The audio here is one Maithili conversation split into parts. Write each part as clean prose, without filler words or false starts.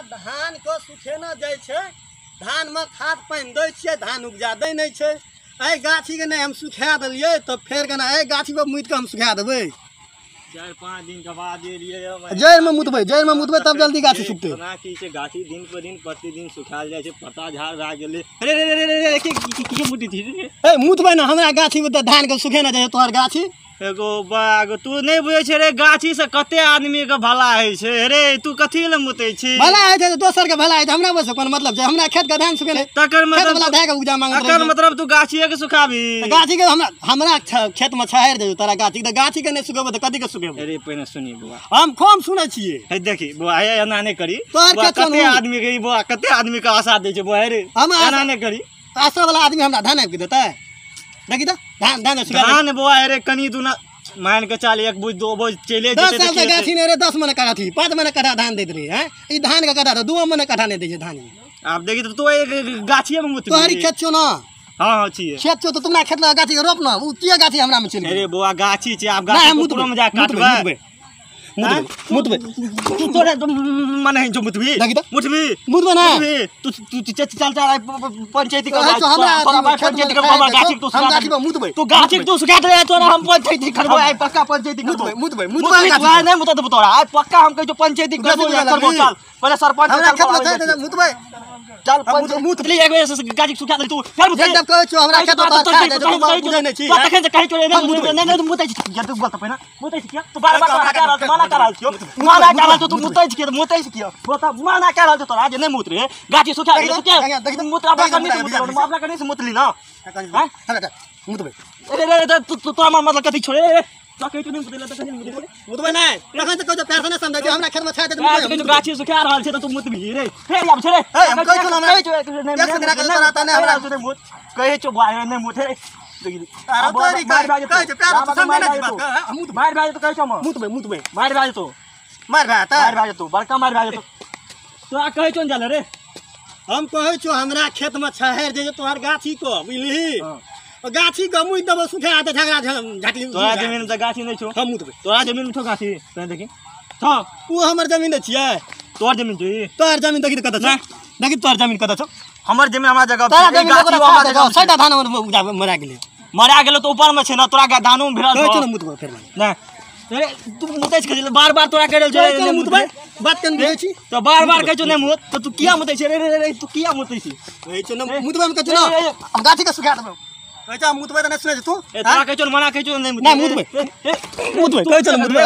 धान के सुखेना जाइ छै, धान में खाद पानि दै छियै, धान उपजा दै नहि छै। एहि गाछीके नहि हम सुखा देलियै तऽ फेर केना एहि गाछी पर मुति कऽ हम सुखा देबै। 4-5 दिन के बाद एलियै, जड़िमे मुतबै, जड़िमे मुतबै तब जल्दी गाछी सुखतै। केना की छै, गाछी दिन पर दिन प्रतिदिन सुखायल जाइ छै, पत्ता झाड़ भए गेलै। रे रे रे रे रे, के मुति छी रे? ए मुतबै ने, हमरा गाछी में तऽ धान के सुखेना जाइ तोहर गाछी। एगो बाग तू नहीं बुझै छै रे, गाछी से कते आदमी के भला होइ छै रे, तू कथी लए मुतै छी? भला होइ छै दोसर के भला होइ छै, हमरा बस कोन मतलब छै? हमरा खेत के धान सुखेने तकर मतलब वाला धए के उपजा मांगत रहै। तकर मतलब तू गाछीए के सुखाबी? गाछी के हमरा हमरा खेत में छहरि देबौ तोरा गाछी के, गाछी के नहि सुखेबौ तऽ कथी के सुखेबौ? अरे पहिने सुनी बुआ, हम कम सुनै छियै। हे देखी बुआ, हे एना नहि करी। कते आदमी के बुआ, कते आदमी के आशा दै छै बुआ रे, एना नहि करी। आशा वाला आदमी हमरा धान आबि के देतै? देखी तऽ धान धान धान बुआ रे, कनी दूना मान के चल, 1 बोझ 2 बोझ चले जेतै। 10 साल से गाछी ने रे, 10 मने कट्ठा थी, 5 मने कट्ठा धान दैत रही। हैं ई धान के कट्ठा 2 मने कट्ठा नहि दै छै धान। आब देखी तऽ तू एक गाछिए में मुतबी। तोहरी खेत छौ ना? हां हां छियै खेत छौ, तऽ तुमरा खेत लग गाछी के रोप ना, उ किया गाछी हमरा में चलि गेल? अरे बौआ गाछी छै, आब गाछी ऊपरो में जा काटबै। मुतबै तू तोरे मने है जो मुतबी, मुतबी मुतबै ना तू तू चल चल पंचायती करबा, हमरा पंचायती करबा, हमरा गाछी तू हम गाछी पर मुतबै, तू गाछी तू सुखा दे तोरा, हम पंचायती करबो आइ पक्का पंचायती करबो। मुतबै मुतबै मुतबै नहीं मुतत तोरा आइ पक्का, हम कहै छौ पंचायती करबो करबो। चल पहिले सरपंच हमरा खेत में मुतबै, चल मुतली एक बेर गाछी सुखा दे तू फेर मुतबै। एकदम कहै छौ हमरा खेत पर खा दे, तू बुझै नै छी। तखन से कहै छौ रे नहीं नहीं मुतै छी तू, बोल त पहिने मुतै छी किया तू? बार बार मना कर रहल छियौ, मना कर रहल छियौ, तू मुतै छी किया? मुतै छी किया? मना कर रहल छियौ तोरा जे नहीं मुत रे, गाछी सुखा गेलै तू किया मुत? अपना कनी से मुतलो, अपना कनी से मुतली ना मुतबै। अरे रे तू तोरा मतलब कथी छोड़े रे? तो कहै छौ नहीं मुतै त कथी मुतबै? मुतबै नै, तखन से कहै छौ प्यार से नै समझै छै, हमरा खेत में छाय दे त गाछी सुखा रहल छै त तू मुतबी रे? फेर आब छै रे, हम कहै छौ ना, एक से दिना के तोरा त नै हमरा कहै छौ बुआ नहीं मुते रे। तारा तोरी कहै छौ प्यार से समझै नै बात, हम मुतबै। मार भए जेतौ कहै छौ, मुतबै मुतबै मार भए जेतौ, मार भए जेतौ, मार भए जेतौ, बड़का मार भए जेतौ तोरा कहै छौ ने जाले रे। हम कहै छौ हमरा खेत में छहरि जे तोहर गाछी को, बुझलिही? गाछी के मुति देबौ सुखा दे, झगड़ा झाटी। तोरा जमीन में तऽ गाछी नहि छौ? हम मुतबै। तोरा जमीन में छौ गाछी? तोरा देखी छौ, उ हमर जमीन नहि छियै। तोहर जमीन छौ ई? तोहर जमीन देखी तऽ कतऽ छौ, देखी तोहर जमीन कतऽ छौ? हमर जमीन हमरा जगह, तोरा जमीन गाछी धान हमर मरा गेलै, मरा गेलै तऽ ऊपर में छै ना, तोरा धानो में भिड़ल छौ। मुतबै फेर नहि अरे तू मुतै छी बार बार, तोरा कहि रहल छौ नहि मुतबै, बात केन बुझै छी तऽ बार बार कहै छौ नहि मुत, तऽ तू किया मुतै छी रे? रे रे तू किया मुतै छी? कहै छौ नहि मुतबै, हम कहै छौ ना हम गाछी के सुखा देबौ। कहै छौ मुतबै तऽ नहि सुनै छी तू? तोरा कहै छौ मना कहै छौ नहि मुतबै, मुतबै मुतबै कहै छौ मुतबै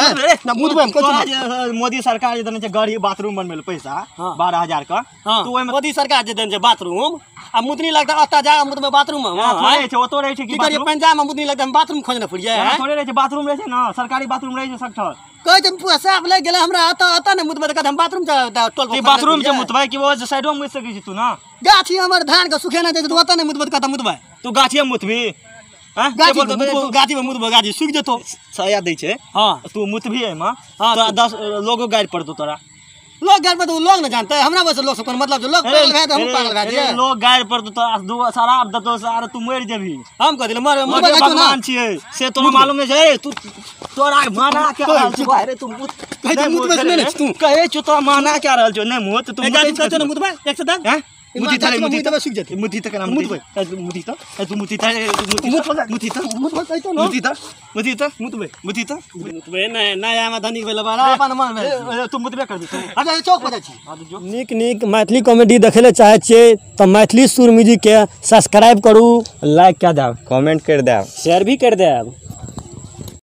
ना मुतबै। हम कहै छौ मोदी सरकार जे देने छै गरीब बाथरूम बनबै लए पैसा 12,000 के, तू ओहिमे मोदी सरकार जे देने छै बाथरूम आ मुतनी लगतै ओतऽ जा मुतबै बाथरूम में थोड़े छै, ओतो रहै छै की करियै? पंजाब में मुतनी लगतै हम बाथरूम खोजने फिरियै? थोड़े रहै छै बाथरूम, रहै छै ना सरकारी बाथरूम रहै छै सगठर। कहै छै पूरा साफ लागि गेलै हमरा, ओतऽ ओतऽ नहि मुतबै तऽ हम बाथरूम टोल पर बाथरूम जे मुतबै कि ओ साइडो मे मुति सकै छी तू ना? गाछी हमर धान के सुखेना छै तऽ ओतऽ नहि मुतबै तऽ कतऽ मुतबै? तू गाछी में मुतबी? गाछी में मुतबै, गाछी सुखि जेतौ, साया दै छै। हां तू मुतबी एहिमे तोरा 10 लोगो गारि पड़तौ तोरा। लोग गारि पड़तौ, लोग न जानतै, हमरा बस लोग सब कोन मतलब छै? लोग पागल भए हम पागल भए जइयै। लोग गारि पड़तौ तोरा, दू शराब देतौ सारा, तू मरि जेबही। हम कह देलियै मर मर भगवान छियै से तोरा मालूम नहि छै। तू तोरा मना के रहल छौ रे, तू मुत कहै छौ मुतबै से नहि तू कहै छौ तोरा मना के रहल छौ नहि मुत, तू मुतै छौ ने मुतबै एक से 10 मुती त मुती त सुख जेतै, मुती त केना मुतबै? मुती त तू मुती त मुती त मुतबै कहै छौ न, मुती त मुती त मुतबै मुती त मुतबै नै नै आमा धनिक भेल बड़ा अपन मन भेल, तू मुतबे करबी तू। अच्छा चौक पर जाइ छी। नीक नीक मैथिली कॉमेडी देखै लए चाहै छियै तऽ मैथिली सुर म्यूजिक के सब्सक्राइब करू, लाइक कए देब, कमेंट कर देब, शेयर भी कर देब।